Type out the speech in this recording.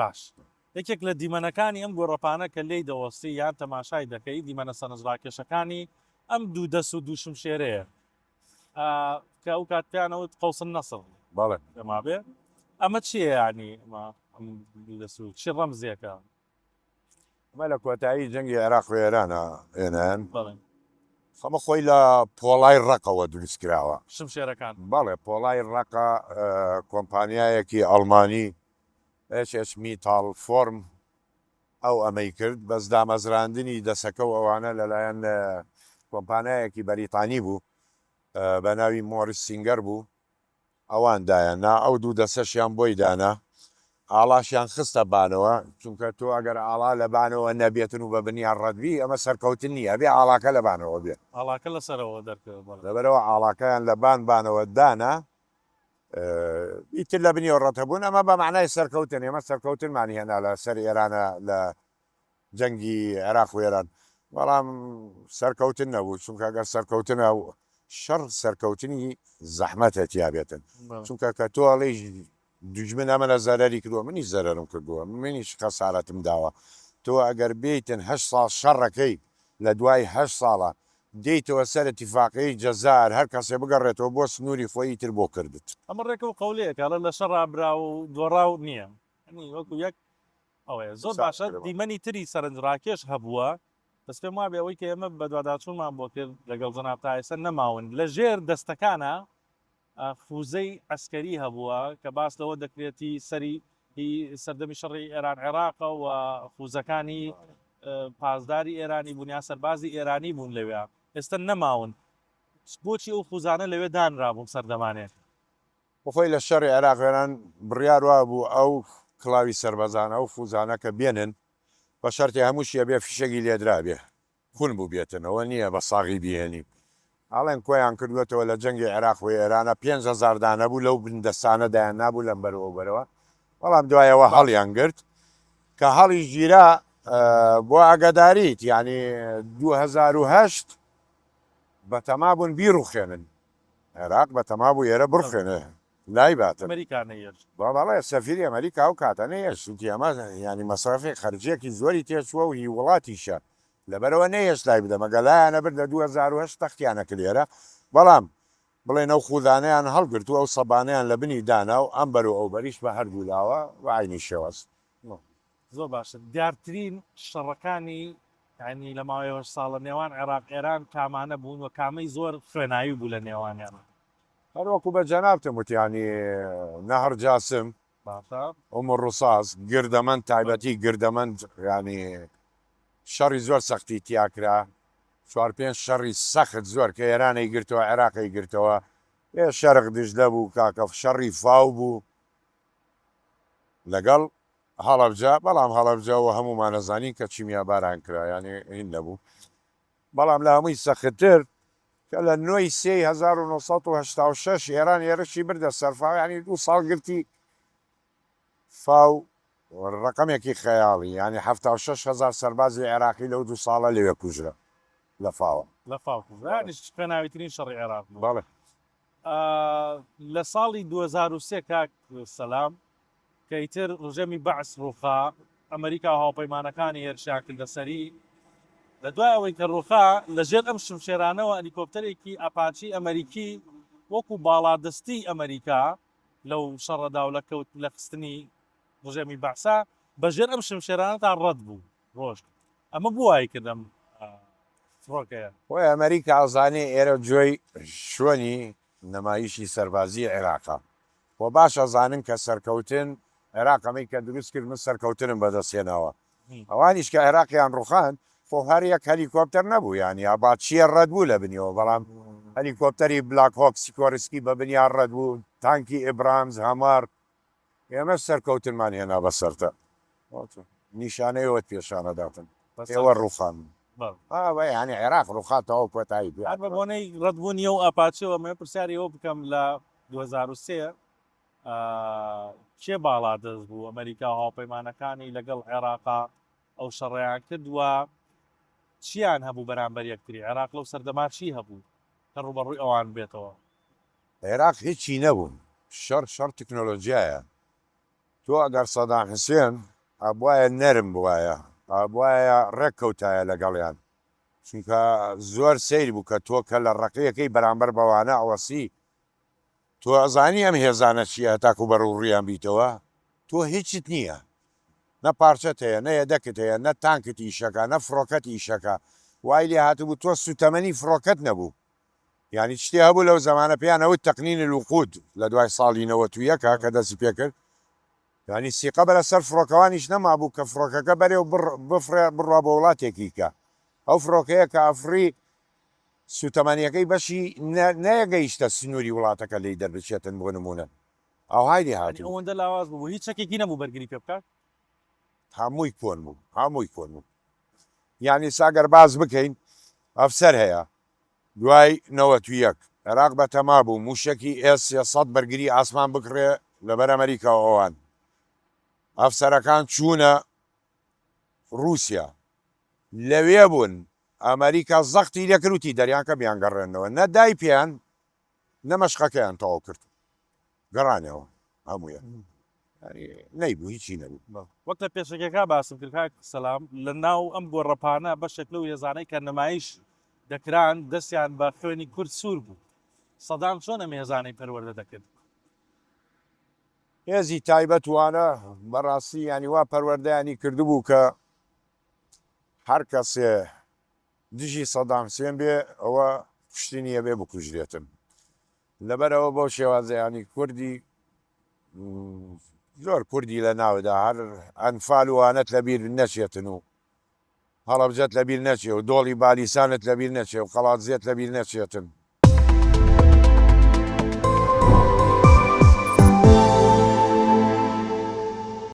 باش یەکێک لە دیمەنەکانی ئەم گۆڕەپانە کە لێی دەوەستی یان تەماشای دەکەی دیمەنە سەرنجڕاکێشەکانی ئەم دوو دەس و دوو شمشێرەیە کە ئەو کات پێیان ئەوت قوس النصر. بەڵێ. پێم وابێ ئەمە چییە یانی ئەمە ئەم دوو دەس و چی ڕەمزێکە؟ ئەمە لە کۆتایی جەنگی عێراق و ئێرانە هێنایان. بەڵێ. ئەمە خۆی لە پۆڵای ڕەقەوە دروست کراوە. شمشێرەکان. بەڵێ پۆڵای ڕەقە کۆمپانیایەکی ئەڵمانی HS میتاڵ فۆرم ئەو ئەمەی کرد بەس دامەزراندنی دەسەکە و ئەوانە لەلایەن کۆمپانایەکی بەریتانی بوو بە ناوی مۆریس سینگەر بوو ئەوان دایان نا ئەو دوو دەسەشیان بۆی دانا ئاڵاشیان خستە بانەوە چونکە تۆ ئەگەر ئاڵا لە بانەوە نەبێتن و بە بنیان ڕەت بی ئەمە سەرکەوتن نییە ئەبێ ئاڵاکە لە بانەوە بێ. ئاڵاکە لە سەرەوە دەرکەوێ بەڵێ. لەبەرئەوە ئاڵاکەیان لە بان بانەوە دانا ئیتر لە بنیەوە ڕەت هەبوون ئەمە بە مەعنای سەرکەوتن ئێمە سەرکەوتنمان هێنا لە سەر ئێرانە لە جەنگی عێراق و ئێران بەڵام سەرکەوتن نەبوو چونکە گەر سەرکەوتنە شەڕ سەرکەوتنی زەحمەتە تیا بێتن چونکە کە تۆ ئەڵێی دوژمن ئەمەنە زەرەری کردووە منیش زەرەرم کردووە منیش خەسارەتم داوە تۆ ئەگەر بێیتن هەشت ساڵ شەڕەکەی لە دوای هەشت ساڵە دێیتەوە سەر اتفاقیەی جەزائر هەر کەسێ بگەڕێتەوە بۆ سنوری خۆی ئیتر بۆ کردت. ئەمە ڕێکە و قەولەیەکە ئەڵێ لە شەڕا براوە و دۆڕاو نییە یانی وەکو یەک ئەوەیە زۆر باشە دیمەنی تری سەرنجڕاکێش هەبووە بەس پێم وابێ ئەوەی کە ئێمە بەدواداچوونمان بۆ کرد لەگەڵ جەناب تا ئێستا نەماون لە ژێر دەستەکانە فوزەی عەسکەری هەبووە کە باس لەوە دەکرێت هی سەری هی سەردەمی شەڕی ئێران عێراقە و فوزەکانی پاسداری ئێرانی بوون یا سەربازی ئێرانی بوون لەوێ ئێستا نەماون بۆچی ئەو فوزانە لەوێ دانرابوون سەردەمانێک؟ بەخۆی لە شەڕی عێراق ئێران بڕیار وابوو ئەو کڵاوی سەربازانە ئەو فوزانە کە بێنن بە شەرتێ هەمووشی ئەبێ فیشەکی لێدرابێ کون بووبێتن ئەوە نییە بە ساغی بیهێنی ئەڵێن کۆیان کردووەتەوە لە جەنگی عێراق و ئێرانە 5000 دانە بوو لەو بن دەستانە دایان نابوو لەم بەر و ئەو بەرەوە بەڵام دوایەوە هەڵیان گرت کە هەڵیش گیرا بۆ ئاگاداریت یعنی 2008 بەتەما بوون بیڕوخێنن عێراق بەتەما بوو ئێرە بڕخێنێ لای باتن. ئەمریکا نەیەشت. بەڵێ سەفیری ئەمریکا ئەو کاتە نەیەشت وتی ئەمە یانی مەسرەفێک خەرجیەکی زۆری تێچووە و هی وڵاتیشە لەبەرئەوە نەیەشت لای بدەم ئەگەر لایان ئەبرد لە 2008 تەختیان ئەکرد ئێرە بەڵام بڵێن ئەو خوودانەیان هەڵگرت و ئەو سەبانەیان لە بنی دانا و ئەم بەر و ئەو بەریش بە هەردوو لاوە بە عەینی شێواز. زۆر باشە دیارترین شەڕەکانی یانی لە ماوەی هەشت ساڵە نێوان عێراق ئێران کامانە بوون و کامەی زۆر خوێناوی بوو لە نێوانیان؟ هەر وەکو بە جەنابتم وت یانی نەهر جاسم، باشە. ئوم الرصاص، گردەمەند تایبەتی گردەمەند یانی شەڕی زۆر سەختی تیا کرا چوار پێنج شەڕی سەخت زۆر کە ئێران ئەیگرتەوە عێراق ئەیگرتەوە ئێ شەرق دجلە بوو کاکە شەڕی فاو بوو لەگەڵ هەڵەبجە بەڵام هەڵەبجە و هەموومان ئەزانین کە کیمیاباران کرا یانی هین نەبوو بەڵام لە هەمووی سەختتر کە لە نۆی سێی 1986 ئێران هێرشی بردە سەر فاو یانی دوو ساڵ گرتی فاو ڕەقەمێکی خەیاڵی یانی 76 هەزار سەربازی عێراقی لەو دوو ساڵە لەوێ کوژرا لە فاوە. لە فاو کوژرا یانی خوێناویترین شەڕی عێراق بوو. بەڵێ. لە ساڵی 2003 کاک سەلام کە ئیتر ڕژێمی بەعس ڕووخا، ئەمەریکا و هاوپەیمانەکانی هێرشیان کردە سەری، لە دوای ئەوەی کە ڕووخا، لە ژێر ئەم شمشێرانەوە ئەلیکۆپتەرێکی ئەپاچی ئەمەریکی وەکو باڵادەستیی ئەمەریکا لەو شەڕەدا و لە کەوت لە خستنی ڕژێمی بەعسا بە ژێر ئەم شمشێرانەدا ڕەت بوو، ڕۆشت. ئەمە بۆ وای کرد ئەم فڕۆکەیە؟ خۆی ئەمەریکا ئەزانێ ئێرە جۆی شۆنی نمایشی سەربازی عێراقە و باش ئەزانن کە سەرکەوتن عێراق ئەمەی کە دروست کرد من سەرکەوتنم بەدەست هێناوە ئەوانیش کە عێراقیان ڕوخاند خۆ هەر یەک هەلیکۆپتەر نەبوو یانی ئاباچیە ڕەت بوو لە بنیەوە بەڵام هەلیکۆپتەری بلاک هۆک سیکۆرسکی بە بنیا ڕەت بوو تانکی ئیبرامز هەمار ئێمەش سەرکەوتنمان هێنا بەسەرتا نیشانەی ئەوەت پێشانەداتن ئێوە ڕوخاندن ئەوە یانی عێراق ڕوخا تەواو کۆتایی پێ هەر بە بۆنەی ڕەتبوونی ئەو ئاپاچەوە ئەمەوێ پرسیاری ئەوە بکەم لە 2003 کێ باڵادەست بوو ئەمریکا و هاوپەیمانەکانی لەگەڵ عێراقا ئەو شەڕەیان کرد و چیان هەبوو بەرامبەر یەکتری عێراق لەو سەردەما چی هەبوو کە ڕووبەڕووی ئەوان بێتەوە؟ عێراق هیچی نەبوو شەڕ شەڕ تکنۆلۆجیایە. تۆ ئەگەر سەدام حسێن ئەبوایە نەرم بوایە ئەبوایە ڕێک کەوتایە لەگەڵیان چونکە زۆر سەیر بوو کە تۆ کە لە ڕەقیەکەی بەرامبەر بەوانە ئەوەسی تۆ ئەزانی ئەم هێزانە چیە هەتاکو بەڕوڕویان بیتەوە تۆ هیچت نیە نە پارچەت هەیە نە یەدەکت هەیە نە تانکت ئیشەکا نە فڕۆکەت ئیشەکا وای لێ هاتبوو تۆ سوتەمەنی فڕۆکەت نەبوو یانی شتێ هەبوو لەو زەمانە پێیان ئەوت تقنین الوقود لە دوای ساڵی 91 کە دەستی پێکرد یانی سیقە بەرە سەر فڕۆکەوانیش نەمابوو کە فڕۆکەکە بەرێ و بفڕێ بڕوا بۆ وڵاتێکی کە ئەو فڕۆکەیە کە ئەفڕی سوتەمەنیەکەی بەشی نەیەگەیشتە سنووری وڵاتەکە لێی دەربچێتن بۆ نموونە ئاوهای لێ یانی هاتبوو. ئەوەندە لاواز بوو هیچ چەکێکی نەبوو بەرگری پێ بکات؟ هەمووی کۆن بوو هەمووی کۆن بوو یانی سا گەر باس بکەین ئەفسەر هەیە دوای 91 عێراق بەتەما بوو مووشەکی ئێس 300 بەرگری ئاسمان بکڕێ لەبەر ئەمریکا و ئەوان ئەفسەرەکان چوونە ڕووسیا لەوێ بوون ئەمریکا زەختی لێکرد وتی دەریان کە بیانگەڕێننەوە نە دای پێیان نە مەشقەکەیان تەواو کرد گەڕانەوە هەموویان نەیبوو هیچی نەبوو. وەک لە پێشەکیەکە باسم کرد کاک سەلام لە ناو ئەم گۆڕەپانە بەشێک لەو هێزانەی کە نمایش دەکران دەستیان بە خوێنی کورد سوور بوو سەدام چۆن ئەم هێزانەی پەروەردە دەکرد؟ هێزی تایبەت وانە بەڕاستی یانی وا پەروەردەیانی کردبوو کە هەر کەسێ دژی سەدام حسێن بێ ئەوە کوشتنی ئەبێ بکوژرێتن لەبەرئەوە بەو شێوازە یانی کوردی زۆر کوردی لە ناودا هەر ئەنفال و وانەت لەبیر نەچێتن و هەڵەبجەت لەبیر نەچێ و دۆڵی بالیسانت لەبیر نەچێ و قەڵادزێت لەبیر نەچێتن.